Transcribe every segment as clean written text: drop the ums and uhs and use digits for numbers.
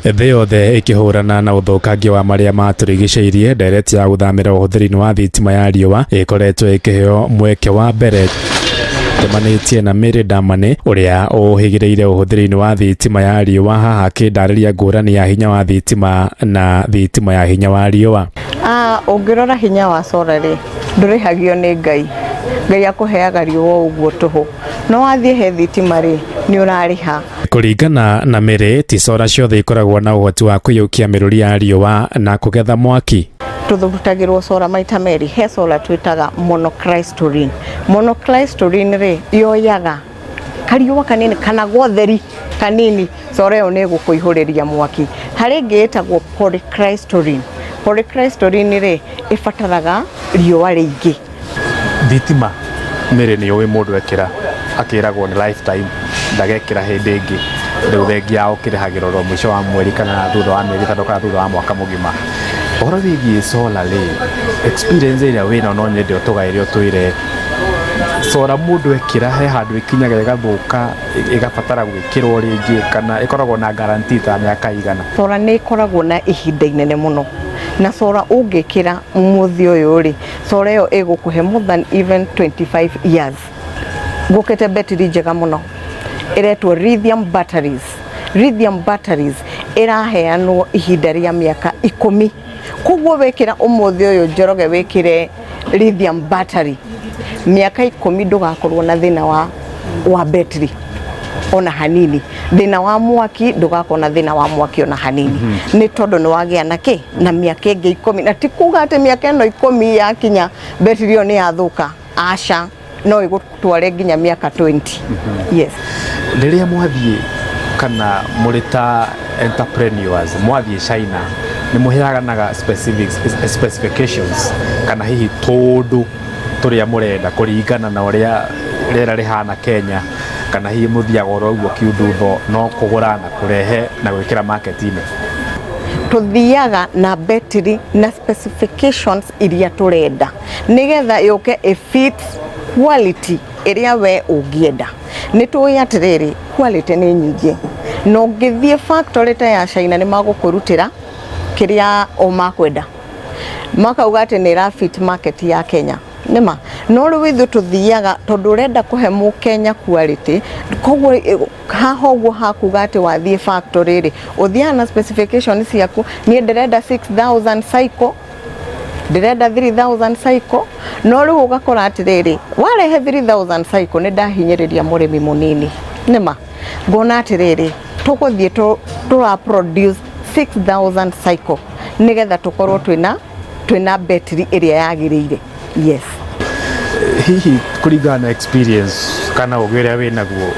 Thĩ yothe ĩkĩhũrana na ũthũkangia wa marĩa matũrigicĩirie, ndereti ya gũthamĩra ũhũthĩri-inĩ wa thitima ya riũa ĩkoretwo ĩkĩheo mweke wa mbere. Njemanĩtie na Mary Damani, ũrĩa ũhĩgĩrĩire ũhũthĩri-inĩ wa thitima ya riũa, haha akĩndarĩria ngũrani ya hinya wa thitima na thitima ya hinya wa riũa. Ah, ũngĩrora hinya wa solar rĩ, ndũrĩhagio nĩ Ngai. Ngai akũheaga riũa ũguo tũhũ. No wathiĩ he thitima rĩ, nĩ ũrarĩha. Kũringana na Mary, ti solar ciothe ikoragwo na ũhoti wa kũiyũkia mĩrũri ya riũa na kũgetha mwaki. Tũrutagĩrwo solar maita merĩ. He solar twĩtaga monocrystalline. Monocrystalline rĩ, yoyaga kariũa kanini kana gotheri kanini, solar ĩyo nĩ ĩgũkũihũrĩria mwaki. Harĩ ĩngĩ ĩtagwo polycrystalline. Polycrystalline rĩ, ĩbataraga riũa rĩingĩ. Thitima, Mary, nĩ ũĩ mũndũ ekĩra akĩragwo nĩ lifetime, ndagekĩra hĩndĩ ĩngĩ. Rĩu thengia ya ũkĩrĩhagĩra oro mũico wa mweri kana thutha wa mĩeri 6 kana thutha wa mwaka mũgima. Ũhoro wĩgiĩ solar rĩ, experience ĩrĩa wĩnayo, no nyende ũtũgaĩre, ũtwĩre solar mũndũ ekĩra he handũ ĩkinyaga ĩgathũka, ĩgabatara gwĩkĩrwo rĩngĩ, kana ĩkoragwo na guarantee ta mĩaka igana? Solar nĩ ĩkoragwo na ihinda inene mũno, na solar ũngĩkĩra mũthĩ ũyũ rĩ, solar ĩyo ĩgũkũhe more than even 25 years. Gũkĩte betiri njega mũno ĩretwo lithium batteries. Lithium batteries ĩraheanwo ihinda rĩa mĩaka 10. Koguo wĩkĩra ũmũthĩ ũyũ, Njoroge, wĩkĩre lithium battery, mĩaka 10 ndũgakorwo na thĩna wa betiri ona hanini. Thĩna wa mwaki, ndũgakorwo na thĩna wa mwaki ona hanini, nĩ tondũ nĩ wagĩa na kĩ na mĩaka ĩngĩ 10. Na ti kuga atĩ mĩaka ĩno 10 yakinya betiri ĩyo nĩ yathũka, aca, no ĩgũtware nginya mĩaka 20, yes. Rĩrĩa mwathiĩ kana mũrĩ ta entrepreneurs mwathiĩ China, nĩ mũheanaga specific specifications kana hihi tũndũ tũrĩa mũrenda kũringana na ũrĩa rĩera rĩhana Kenya, kana hihi mũthiaga oro ũguo kiundutho, no kũgũra na kũrehe na gwĩkĩra market-inĩ? Tũthiaga na betiri na specifications iria tũrenda, nĩgetha yũke ĩ fit quality ĩrĩa we ũngĩenda. Nĩ tũĩ atĩrĩrĩ, quality nĩ nyingĩ, na ũngĩthiĩ factory ta ya China, nĩ magũkũrutĩra kĩrĩa o makwenda, makauga atĩ nĩ ĩra fit market ya Kenya. Nĩma no rĩu ithuĩ tũthiaga tondũ ũrenda kũhe mũkenya quality. Koguo haha ũguo hakuga atĩ wathiĩ factory rĩ, ũthiaga na specification ciaku. Niĩ ndĩrenda 6000 cycle, ndĩrenda 3000 cycle. No rĩu ũgakora atĩrĩrĩ, warehe 3000 cycle, nĩ ndahinyĩrĩria mũrĩmi mũnini. Nĩma ngona atĩrĩrĩ, tũgũthiĩ tũra produce 6000 cycle, nĩgetha tũkorwo twĩna betiri ĩrĩa yagĩrĩire, yes. Hihi kũringana na experience kana ũgĩ ũrĩa wĩ naguo,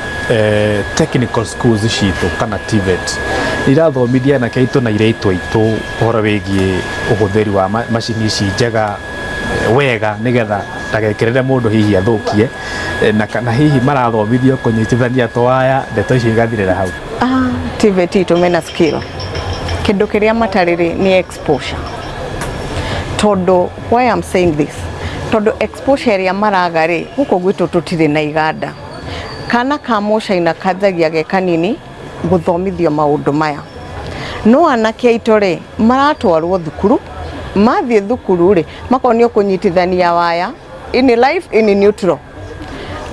technical schools citũ kana TVET irathomithia anake aitũ na airĩtu aitũ ũhoro wĩgiĩ ũhũthĩri wa macini ici njega, wega, nĩgetha ndagekĩrĩre mũndũ hihi athũkie, na kana hihi marathomithio kũnyitithania twaya, ndeto icio igathirĩra hau? Ah, TVET itũ mena skill. Kĩndũ kĩrĩa matarĩ rĩ, nĩ exposure. Tondũ why I'm saying this, tondũ exposure ĩrĩa maraga rĩ, gũkũ gwitũ tũtirĩ na iganda. Kana ka mũcaina kanjagia ge kanini gũthomithio maũndũ maya. No anake aitũ rĩ, maratwarwo thukuru, mathiĩ thukuru rĩ, makonio kũnyitithania waya in live, in neutral.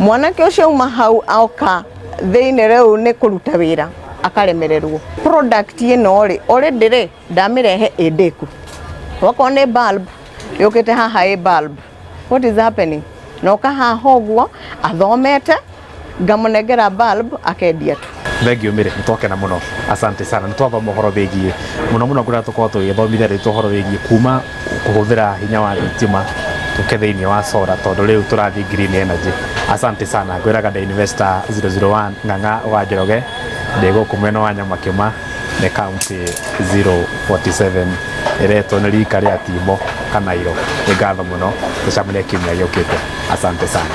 Mwanake ũcio auma hau oka thĩinĩ rĩu nĩ kũruta wĩra, akaremererwo. Product ĩno rĩ, already rĩ, ndamĩrehe ĩ ndĩku. Okorwo nĩ bulb, yũkĩte haha ĩ bulb. What is happening? Noka haha ũguo athomete, ngamũnengera bulb, akendia tu. Thengiũ Mĩrĩ, nĩ twakena mũno, asante sana. Nĩ twathoma ũhoro wĩgiĩ mũno mũno kũrĩa tũkorwo tũgĩthomithia rĩtwa ũhoro wĩgiĩ kuma kũhũthĩra hinya wa thitima tũke thĩinĩ wa solar, tondũ rĩu tũrathiĩ green energy. Asante sana. Ngwĩraga the Investor 001, Ng'ang'a wa Njoroge, ndĩ gũkũ mwena wa Nyamakĩma, nĩ county 047, ĩretwo nĩ rika rĩa Timo Kanairo. Nĩ ngatho mũno, tũcemanie kiumia gĩũkĩte. Asante sana.